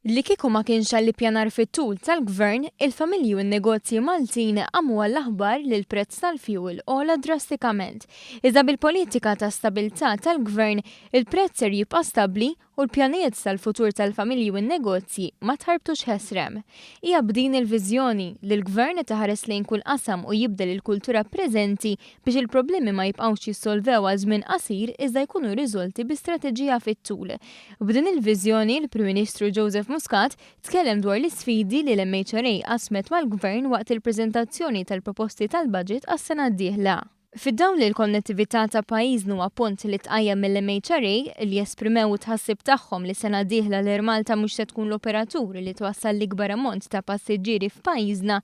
Li kieku ma kienx għall-ippjanar fit-tul tal-Gvern, il-familji u n-negozji Maltin qamu għall-aħbar li l-prezz tal-fjuwil għola drastikament. Iżda bil-politika ta' stabilità tal-Gvern, il-prezz ser jibqa' stabbli u l-pjanijiet tal-futur tal-familji u n-negozji ma tħarbtux ħesrem. Hija b'din il-viżjoni li l-Gvern qed iħares lejn kull qasam u jibdel il-kultura preżenti biex il-problemi ma jibqgħux jissolvew għal żmien qasir iżda jkunu riżolti bi strateġija fit-tul. B'din il-viżjoni, l-Prim Ministru Joseph Muscat tkellem dwar l-isfidi li l-MHRA qasmet mal-Gvern waqt il-preżentazzjoni tal-proposti tal-budget għas-sena d-dieħla. Fid-dawl li l-konnettività ta' pajjiżna huwa punt li tqajjem mill-MHRA li esprimew it-tħassib tagħhom li sena d-dieħla l-Air Malta mhux se tkun l-operatur li twassal l-ikbar ammont ta' passiġġieri f'pajjiżna,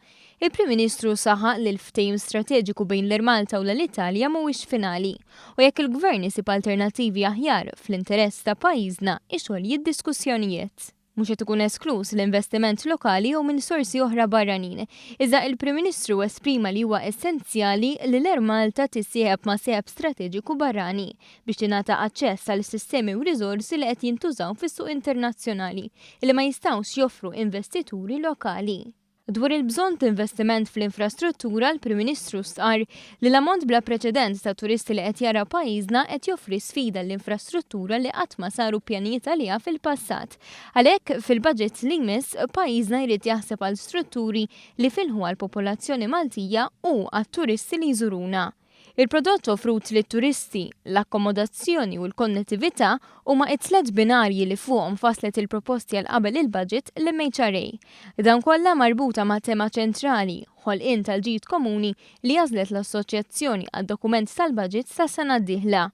il-Prim Ministru saħaq li l-ftehim strateġiku bejn l-Air Malta u l-Alitalia mhuwiex finali u jekk il-Gvern isib alternattivi aħjar fl-interess ta' pajjiżna ixolji d-diskussjonijiet. Mhux qed ikun eskluż l-investiment lokali jew minn sorsi oħra barranin. Iżda il-Prim Ministru esprima li huwa essenzjali li l-Air Malta tissieħeb ma' sieħeb strateġiku barrani biex tingħata aċċess għal sistemi u riżorsi li qed jintużaw fis-suq internazzjonali li ma jistgħux joffru investituri lokali. Dwar il-bżonn t'investiment fl-infrastruttura, l-Prim Ministru stqarr li l-ammont bla preċedent ta' turisti li qed jara pajjiżna qed joffri sfida l-infrastruttura li qatt ma saru pjanijiet għaliha fil-passat. Għalhekk, fil-budget li jmiss, pajjiżna jrid jaħseb għal strutturi li jifilħu għall-popolazzjoni Maltija u għat-turisti li jżuruna. Il-prodott offrut lit-turisti, l-akkomodazzjoni u l-konnettività huma it-tlet binarji li fuqhom faslet il-proposti għal qabel il-budget l-MHRA. Dan kollha marbuta ma' tema ċentrali, ħolqien tal-ġid komuni li għażlet l-Assoċjazzjoni għad-dokument tal-budget tas-sena d-dieħla.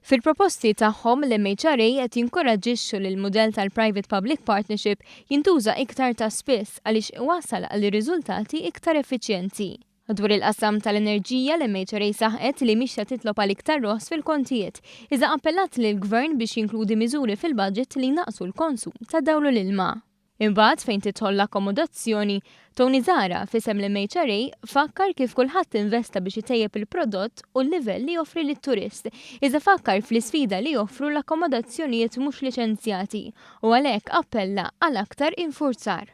Fil-proposti tagħhom l-MHRA qed jinkoraġġixxu li l-mudell tal-Private Public Partnership jintuża iktar ta' spiss għaliex iwassal għal riżultati iktar effiċjenti. Dwar il-qasam tal-enerġija, l-MHRA saħqet li mhix se titlob għal iktar roħs fil-kontijiet, iżda appellat lill-Gvern biex jinkludi miżuri fil-budget li jnaqqsu l-konsum ta' dawl u l-ilma. Imbagħad fejn tidħol l-akkomodazzjoni, Tony Zahra f'isem l-MHRA fakkar kif kulħadd investa biex itejjeb il-prodott u l-livell li joffri lit-turist, iżda fakkar fl-isfida li joffru l-akkomodazzjonijiet mhux liċenzjati u għalhekk appella għal aktar infurzar.